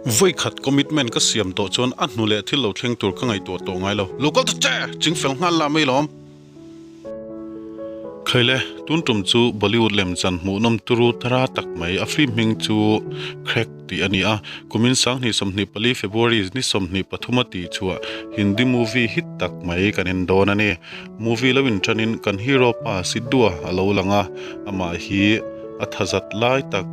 Vawi khat commitment ka siam tawh chuan a hnu leh thil lo thleng tur ka ngaihtuah tawh ngai lo. Lo kal ta che! Ching fel nghal lah mai lawm. Khaile, tun tum chu Bollywood lemchan hmuhnawm turu tara tak mai a film hming chu Crack tih a ni a. Kumin 2024 February ni 23 a tih chhuah Hindi movie hit tak mai kan en dawn a ni. Movie lo inṭanin kan hero pa Sidhu-a a lo lang a, amah hi a thazat lai tak,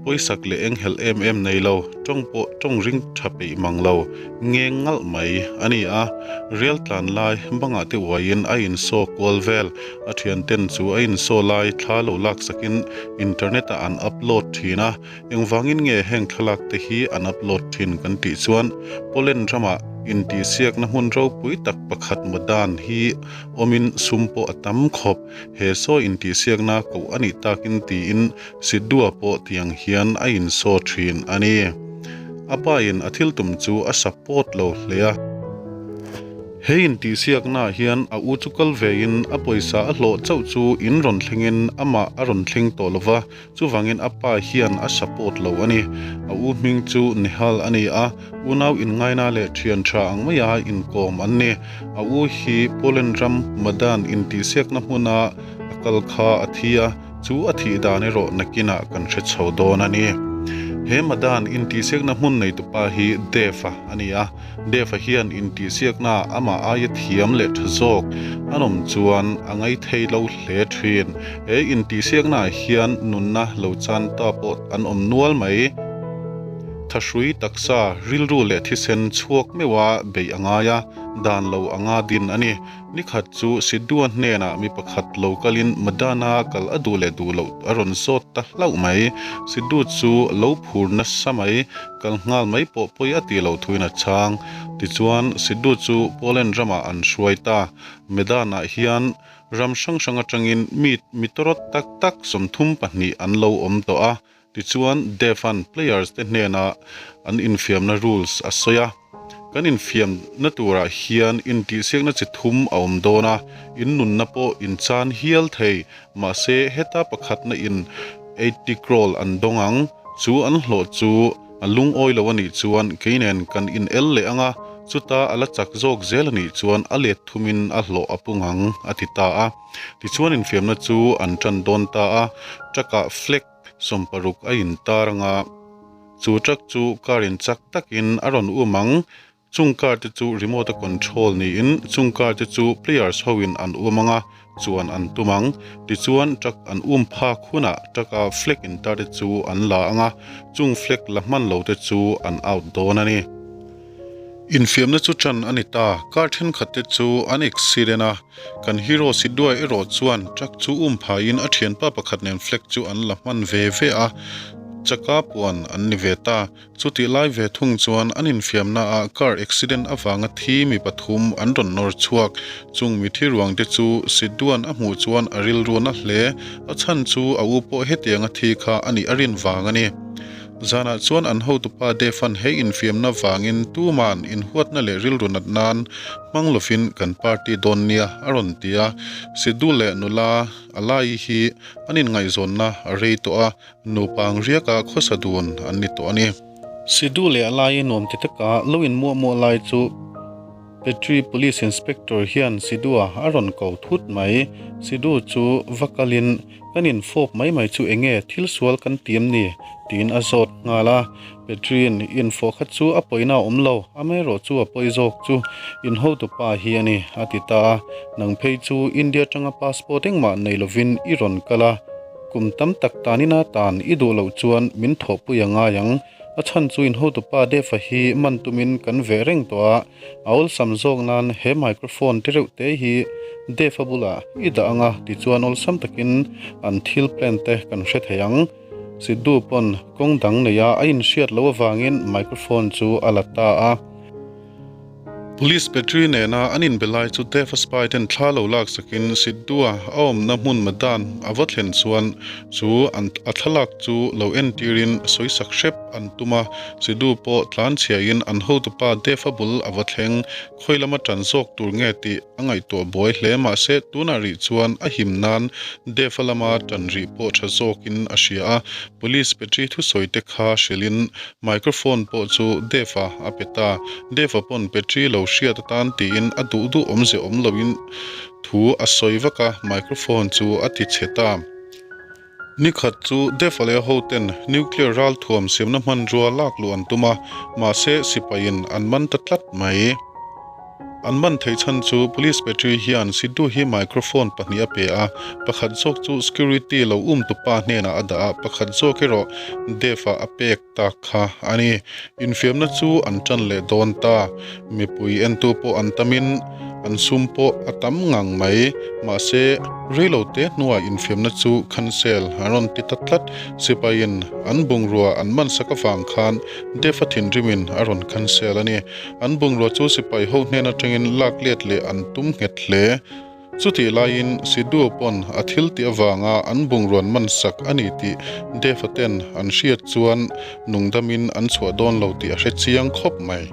pawisak leh enghelh em em nei lo, ṭawng pawh ṭawng ring ṭha peih mang lo, ngeng ngalh mai a ni a. Rial tlan lai bangah te uaiin a insaw kual vel, a ṭhianten chu a insaw lai thla lo laksakin internet-ah an upload ṭhin a. Engvangin nge heng thlalak te hi an upload thin kan tih chuan Poland ramah intihsiakna hmun ropui tak pakhat Madan hi awmin sum pawh a tam khawp. He sawi intihsiakna koh a nih takin tiin Sidhu-a pawh tiang hian a insaw thin a ni. A pain a thil tum chu a support lo hle a. He intihsiaknaah hian a u chu kal vein a pawisa a hlawh chauh chu in rawn thlengin amah a rawn thleng tawh lova, Chuvangin a pa hian a support lo a ni. A u hming chu Nihal a ni a, unau inngaina leh thian tha ang maia inkawm an ni. A u hi Poland ram Madan intihsiakna hmuna a kal kha a thi a, chu a thih dan erawh nakinah kan hre chho dawn a ni. He Madan intihsiakna hmun neitupa hi Dev-a a ni a. Dev-a hian intihsiaknaah amah aia thiam leh tha zawk an awm chuan a ngaithei lo hle thin. He intihsiaknaah hian nunna lo chan ta pawh an awm nual mai. Thahrui taksa, rilru leh thisen chhuak meuha beih a ngai a, dan lo anga din a ni. Ni khat chu Sidhu-a hnenah mi pakhat lo kalin Madana kal a duh leh duh loh a rawn zawt ta hlauh mai. Sidhu chu lo phur nasa mai, kal nghal mai pawh pawi a tih loh thuin a chhang. Tichuan, Sidhu chu Poland ramah an hruai ta. Medan-ah hian ram hrang hrang atangin mi mi tawrawt tak tak 32 an lo awm tawh a. Tichuan, Dev-a'n players te hnenah an infiamna rules a sawi a. Kan infiamna turah hian intihsiakna chi thum a awm dawn a, in nunna pawh in chan hial thei. Mahse, heta pakhatna in 80 crore an dawng ang. Chu an hlawh chu a lungawi lo a nih chuan kei nen kan in el leh ang a, chuta a la chak zawk zel a nih chuan a let thumin a hlawh a pung ang, a ti ta a. Tichuan infiamna chu an tan dawn ta a, truck-ah flag 60 a intar ang a, chu truck chu car in chak takin a rawn um ang, chung car te chu remote a control niin chung car te chu players ho in an um ang a, chuan an tum ang, tichuan truck an um phak hunah truck a flag intar te chu an la ang a, chung flag la hman lo te chu an out dawn a ni. Infiamna chu ṭan a ni ta, car thenkhat te chu an accident a, kan hero Sidhuai erawh chuan truck chu um phaiin a ṭhianpa pakhat nen flag chu an la hman ve ve a, chaka puan an ni ve ta. Chutih lai ve thung chuan an infiamna ah car accident avanga thi mi pathum an rawn nawr chhuak. Chung mi thi ruang te chu Sidhuan a hmuh chuan a rilru na hle, a chhan chu a u pawh hetianga thi kha a nih a rin vang a ni. Zanah chuan an hotupa Defan he infiamna vangin tuman inhuatna leh rilru nat nan hmang lovin kan party dawn nia a rawn ti a. Sidhu leh nula Alai hi an inngaihzawnna a rei tawh a, nupa ang riaka khawsa dun an ni tawh a ni. Sidhu leh Alai nuam ti taka lo inmuah muah lai chu Petri Police Inspector hian Sidhu-a a rawn ko thut mai. Sidhu chu va kalin Kan infawp mai mai chu enge thil sual kan tiam ni? tiin a zawt nghal a. Petri'n infawh kha chu a pawina a awm lo, amaherawh chu a pawi zawk chu in hotupa hi a ni, a ti ta a. Nang phei chu India atanga passport engmah nei lovin i rawn kal a, kum tam tak tanina tan i duh loh chuan min thawhpui a ngai ang. A chhan chu in hotupa Defa hi man tumin kan veh reng tawh a. A awlsam zawk nan he microphone te reuh te hi Dev a bulah i dah ang a, tichuan awlsam takin an thil plan te kan hre thei ang. Sidhu pawn kawng dang neia a inhriat loh avangin microphone chu a la ta a. Police Petri nena an inbe lai chu Dev-a spy ten thla lo lak sakin Sidhu-a a awmna hmun Madan a va thlen chuan chu an a thlalak chu lo entirin sawisak hrep an tum a, Sidhu pawh tlanchhiain an hotupa Dev-a bul a va thleng. Khawi lama tan zawk tur nge tih a ngaihtuah buai hle mahse tunah rih chuan a him nan Dev-a lama tan rih pawh tha zawkin a hria a, Police Petri thusawi te kha hrilhin Microphone pawh chu Dev-a a pe ta. Dev-a pawn Petri lo hriat atan tiin a duh duh awmze awm loin thu a sawi vak a, microphone chu a ti chhe ta. Ni khat chu Dev-a leh a hoten nuclear ralthuam siamna hmanrua lak luh an tum a, mahse sipaiin an man ta tlat mai. An man theih chhan chu Police Petri hian Sidhu hi microphone pahnih a pe a, pakhat zawk chu security lo umtupa hnenah a dah a, pakhat zawk erawh Dev-ah a pek tak kha a ni. Infiamna chu an tan leh dawn ta. Mipui entu pawh an tamin an sum pawh a tam ngang mai. Mahse, reilo te hnuah infiamna chu cancel an rawn ti ta tlat. Sipaiin an bungrua an mansak avang khan Dev-a thinrimin a rawn cancel a ni. An bungrua chu sipai ho hnen atangin lak let leh an tum nghet hle. Chutih laiin Sidhu pawn a thil tih avanga an bungruan man sak a ni tih Dev-a ten an hriat chuan nungdamin an chhuah dawn lo tih a hre chiang khawp mai.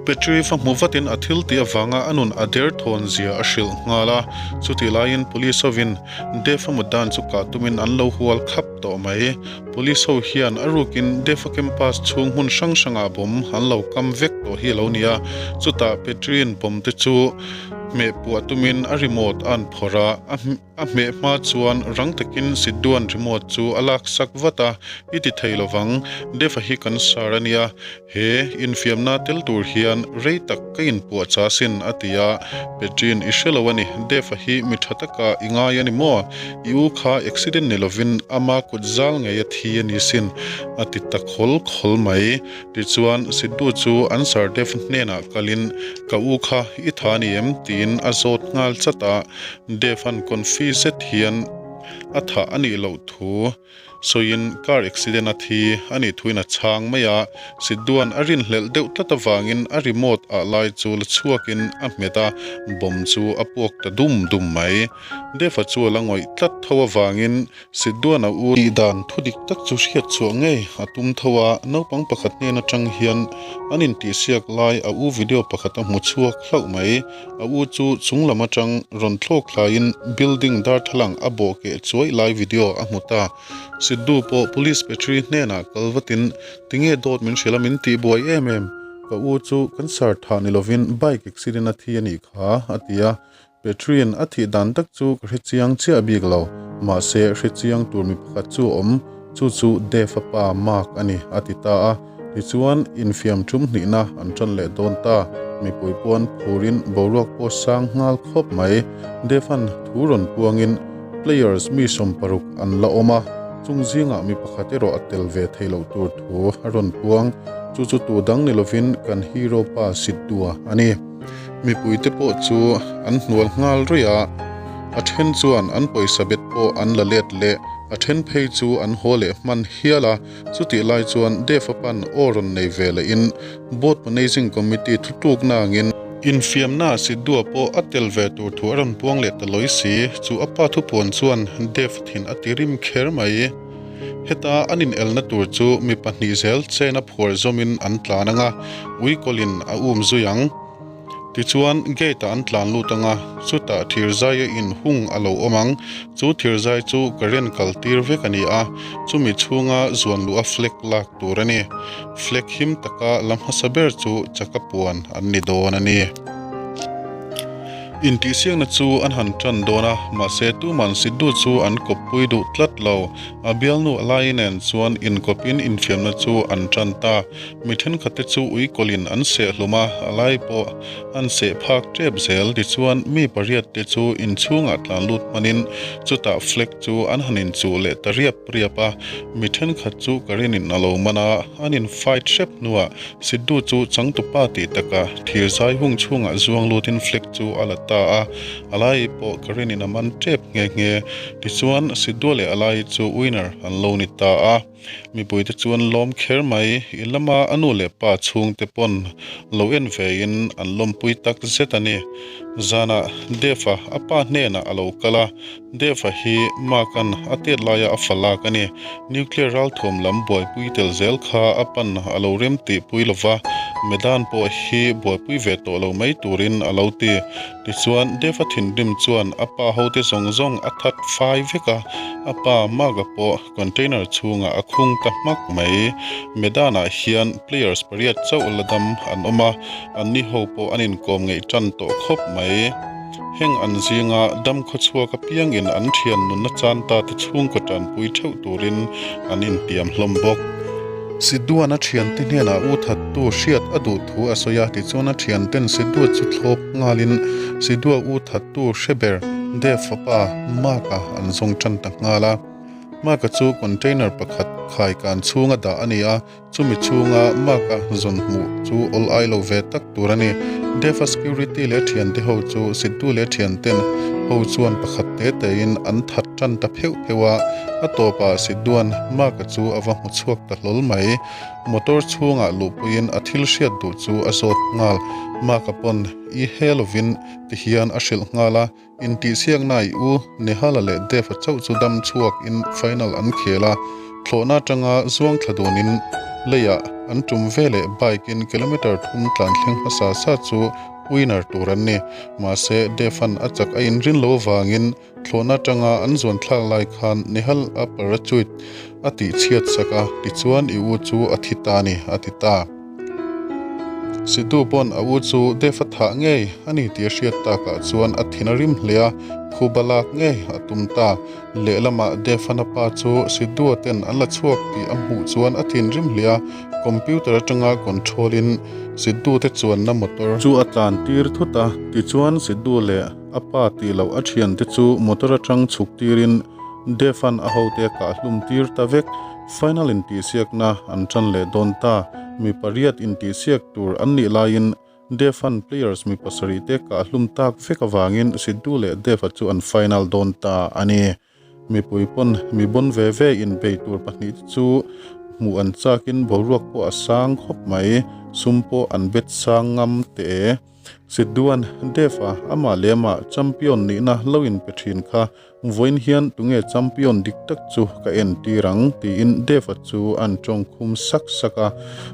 Petri va hmu vatin a thil tih avanga a nun a der thawn zia a hrilh nghal a. Chutih laiin Police hovin Dev-a mut dan chu kah tumin an lo hual khap tawh mai. Police ho hian a rukin Defa campus chhung hmun hrang hrangah bomb an lo kam vek tawh hi a lo ni a, chutah Petrin bomb te chu hmeh puah tumin a remote a an phawrh a, a hmeh hma chuan rang takin Sidhuan remote chu a lak sak vat a, I ti thei lovang, Defa hi kan sar a nia, He infiamna tel tur hian rei tak ka inpuah cha sin, a ti a. Petrin, I hre lo a ni, Dave-a hi mi tha taka i ngai a ni maw? I u kha accident ni lovin ama kut zal ngei a thi a ni sin, a ti ta khawl khawl mai. Tichuan, Sidhu chu an Sir Dave hnenah kalin, Ka u kha i tha a ni em? tiin a zawt nghal chat a. Dave-a'n confi zet hian a thah a nih loh thu Sawiin car accident a thi a nih thuin a chhang mai a, Sidhuan a rinhlelh deuh tlat avangin a remote ah lai chu la chhuakin a hmet a, bomb chu a puak ta dum dum mai. Deva chu a la ngawih tlat tho avangin Sidhuan a u tih dan thu dik tak chu hriat chhuah ngei a tum tho a, naupang pakhat hnen atang hian an intihsiak lai a u video pakhat a hmu chhuak hlauh mai. A u chu chung lam atang rawn thlawk thlaiin building darthlalang a bawh keh chuai lai video a hmu ta. Sidhu pawh police battery hnenah kal vatin tinge dawt min hrilh a min tih buai em em, ka u chu kan sar thah ni lovin bike accident a thi a nih kha a ti a. Battery-in a thih dan tak chu ka hre chiang chiah bik lo, mahse hre chiang tur mi pakhat chu a awm, chu chu Dev-a pa Mark a ni a ti ta a. Tichuan, infiam tum hnihna an tan leh dawn ta. Mipui pawh an phurin boruak pawh sang nghal khawp mai. Devan thu rawn puangin players mi 60 an la awm a, chung zingah mi pakhat erawh a tel ve theih loh tur thu a rawn puang. Chu chu tu dang ni lovin kan hero pa Sidhu-a a ni. Mipuite pawh chu an hnual nghal ruih a, a then chuan an pawisa bet pawh an la let leh, a then phei chu an haw leh hman hial a. Chutih lai chuan Dev-a pan aw rawn nei ve lehin Board Managing Committee thutlukna angin infiamna Sidhu-a pawh a tel ve tur thu a rawn puang leh ta lawi si. Chu a pa thupuan chuan Dev thin a ti rim kher mai. Heta an inelna tur chu mi pahnih zel chena phuar zawmin an tlan ang a, uikawlin a um zui ang. Tichuan, gate-ah an tlan lut ang a, chutah thirzaia inhung a lo awm ang. Chu thirzai chu current kal tir vek a ni a, chumi chhunga zuan luh a flag lak tur a ni. Flag him taka la hmasa ber chu chaka puan an ni dawn a ni. Intihsiakna chu an han tan dawn a, mahse tuman Sidhu chu an kawppui duh tlat lo. A bialnu Alaii nen chuan inkawpin infiamna chu an tan ta. Mi thenkhatte chu uikawlin an seh hlum a, a lai pawh an seh phak tep zel. Tichuan, mi pariatte chu inchhungah tlan lut hmanin chutah flag chu an han inchuh leh ta riap riap a. Mi thenkhat chu current-in a lo man a, an in fight hrep hnuah Sidhu chu changtupa tih takah thirzai hung chhungah zuang lutin flag chu a la ta a, a lai pawh current-in a man tep nghe nghe. Tichuan, Sidhu leh a lai chu winner an lo ni ta a. Mipuite chu an lawm kher mai. In lama a nu leh pa chhungte pawn lo en vein an lawmpui tak zet a ni. Zanah Dev-a a pa hnenah a lo kal a, Dev-a hi Mark-a'n a tet laia a fa lak a ni. Nuclear ralthuam lam buaipui tel zel kha a pan a lo rem tihpui lo va, Medan pawh hi buaipui ve tawh lo mai turin a lo ti. Tichuan, Dev-a thinrim chuan a pa hote zawng zawng a that fai vek a, a pa Mark-a pawh container chhungah a khung ta hmak mai. Medan-ah hian players pariat chauh la dam an awm a, anni ho pawh an inkawm ngeih tan tawh khawp mai. Heng an zinga dam khawchhuak apiangin an thian nunna chan ta te chhungkaw tanpui theuh turin an intiam hlawm bawk. Sidhuan a thiante hnenah u thattu hriat a duh thu a sawi a, tichuan a thianten Sidhua chu thlawp nghalin Sidhua u thattu hre ber Dev fapa Mark-a an zawng tan ta nghal a. Mark-a chu container pakhat khaikan chhunga dah a ni a, Chumi chhunga Mark-a zawn hmuh chu awl ai lo ve tak tur a ni. Dev-a security leh thiante ho chu Sidhu leh thianten ho chuan pakhat te tein an that tan ta pheuh pheuh a, a tawpah Sidhua'n Mark-a chu a va hmu chhuak ta hlawl mai. Motor chhungah luhpuiin a thil hriat duh chu a zawt nghal. Mark-a pawn i he lovin ti hian a hrilh nghal a. Intihsiakna i u Nehala leh Dev-a chauh chu dam chhuak in final an khel a, thlawhna atanga zuang thla dun in leiah an tum ve leh bike in kilometre thum tlan thleng hmasa sa chu winner tur an ni. Mahse Dev-a'n a chak a inrin lo avangin thlawhna atanga an zuan thlak lai khan Nehal-a parachute a tihchhiat sak a, tichuan i u chu a thi ta a ni, a ti ta. Sidhu pawn a u chu Dev a thah ngei a ni tih a hriat takah chuan a thin a rim hle a, phuba lak ngei a tum ta. Lehlamah Dev-an a pa chu Sidhu-a ten an la chhuak tih a hmuh chuan a thinrim hle a, computer atanga control in Sidhu te chuanna motor chu a tlan tir thut a, tichuan Sidhu leh a pa tih loh a thiante chu motor atang chhuk tirin Dev-an a hote a kah hlum tir ta vek. Final intihsiakna an tan leh dawn ta. Mi pariat intihsiak tur an nih laiin Dev-an players mi pasarih te kah hlum tak vek avangin Sidhu leh Dev-a chu an final dawn ta a ni. Mipui pawn mi bawn ve ve inbei tur pahnih te chu hmuh an chakin boruak pawh a sang khawp mai. Sum pawh an bet sang ngam teh e. Sidhuan Dev-a amah leh amah champion nihna lo inpe thin kha Vawiin hian tunge champion dik tak chu ka entir ang? tiin Dev-a chu an tawngkhum sak sak a.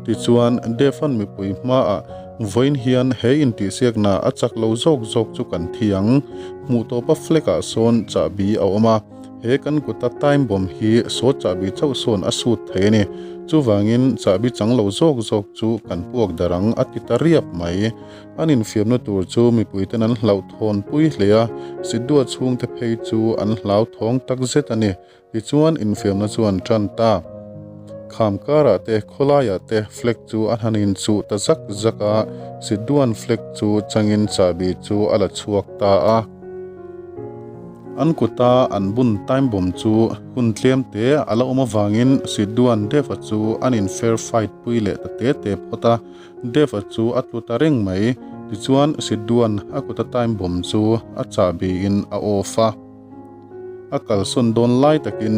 Tichuan, Dev-a'n mipui hmaah, Vawiin hian he intihsiakna a chak lo zawk zawk chu kan thi ang. Hmuh tawpa flag-ah sawn chahbi a awm a, he kan kuta time bomb hi saw chahbi chauh sawn a sut thei a ni. Chuvangin, chahbi chang lo zawk zawk chu kan puak darh ang, a ti ta riap mai. An infiamna tur chu mipuiten an hlauhthawnpui hle a, Sidhua chhungte phei chu an hlauthawng tak zet a ni. Tichuan infiamna chu an tan ta. Kham karah te, khawlaiah te flag chu a han inchuh ta zak zak a, Sidhua'n flag chu changin chahbi chu a la chhuak ta a. An kuta an bun time bomb chu hun tlem te a la awm avangin Sidhua'n Dev-a chu an in fair fight pui leh ta te te phawt a. Dev-a chu a tlu ta reng mai. Tichuan, Sidhua'n a kuta time bomb chu a chahbiin a off a. A kalsawn dawn lai takin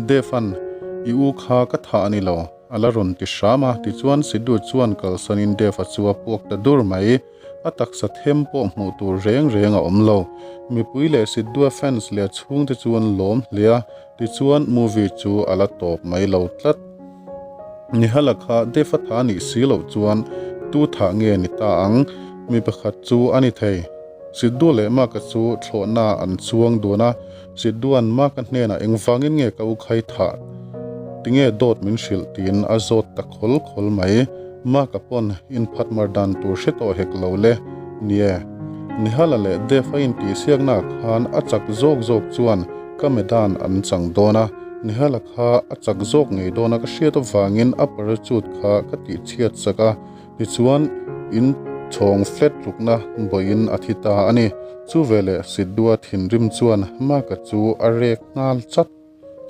Dev-a'n, I u kha ka thah a ni lo, a la rawn ti hram a. Tichuan, Sidhu chuan kalsanin Dev-a chu a puak ta dur mai. A taksa them pawh hmuh tur reng reng a awm lo. Mipui leh Sidhua fans leh a chhungte chu an lawm hle a. Tichuan, movie chu a la tawp mai lo tlat. Nihala kha Dev-a tha nih si loh chuan tu thah nge ni ta ang? Mi pakhat chu a ni thei. Sidhu leh Mark-a chu thlawhna an chuang dun a, Sidhua'n Mark-a hnenah engvangin nge ka u khai thah? Tinge dawt min hrilh? tiin a zawt ta khawl khawl mai. Mark-a pawn inphat mar dan tur hre tawh hek lo le. Nie. Nihala leh Dev-a intihsiaknaah khan a chak zawk zawk chuan ka medan an chang dawn a. Nihala kha a chak zawk ngei dawn a ka hriat avangin a parachute kha ka tihchhiat sak a, tichuan in chhawng flat rukna bawiin a thi ta a ni. Chu veleh Sidhu-a thinrim chuan Mark-a chu a rek nghal chat.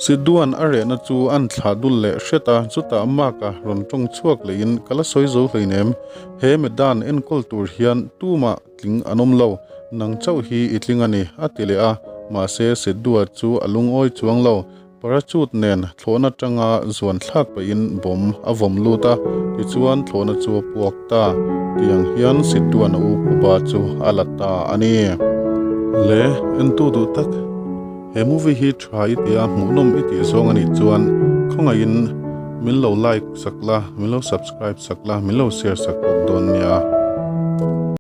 Sidhu-a'n a rehna chu a'n thlah dul leh hret a, chutah Mark-a rawn tawng chhuak leiin ka la sawi zo hleinem, he medan enkawl tur hian tumah Tling an awm lo, nang chauh hi i tling a ni, a ti leh a, mahse Sidhu-a chu a lungawi chuang lo. Parachute nen thlawhna atanga zuan thlak pahin bomb a vawm lut a, tichuan thlawhna chu a puak ta. Tiang hian Sidhu-a'n a u phuba chu a la ta a ni. Le, entu duh tak, he movie hi tha i tia hmuhnawm i tih zawng a nih chuan khawngaihin min lo like sak la, min lo subscribe sak la, min lo share sak bawk dawn nia.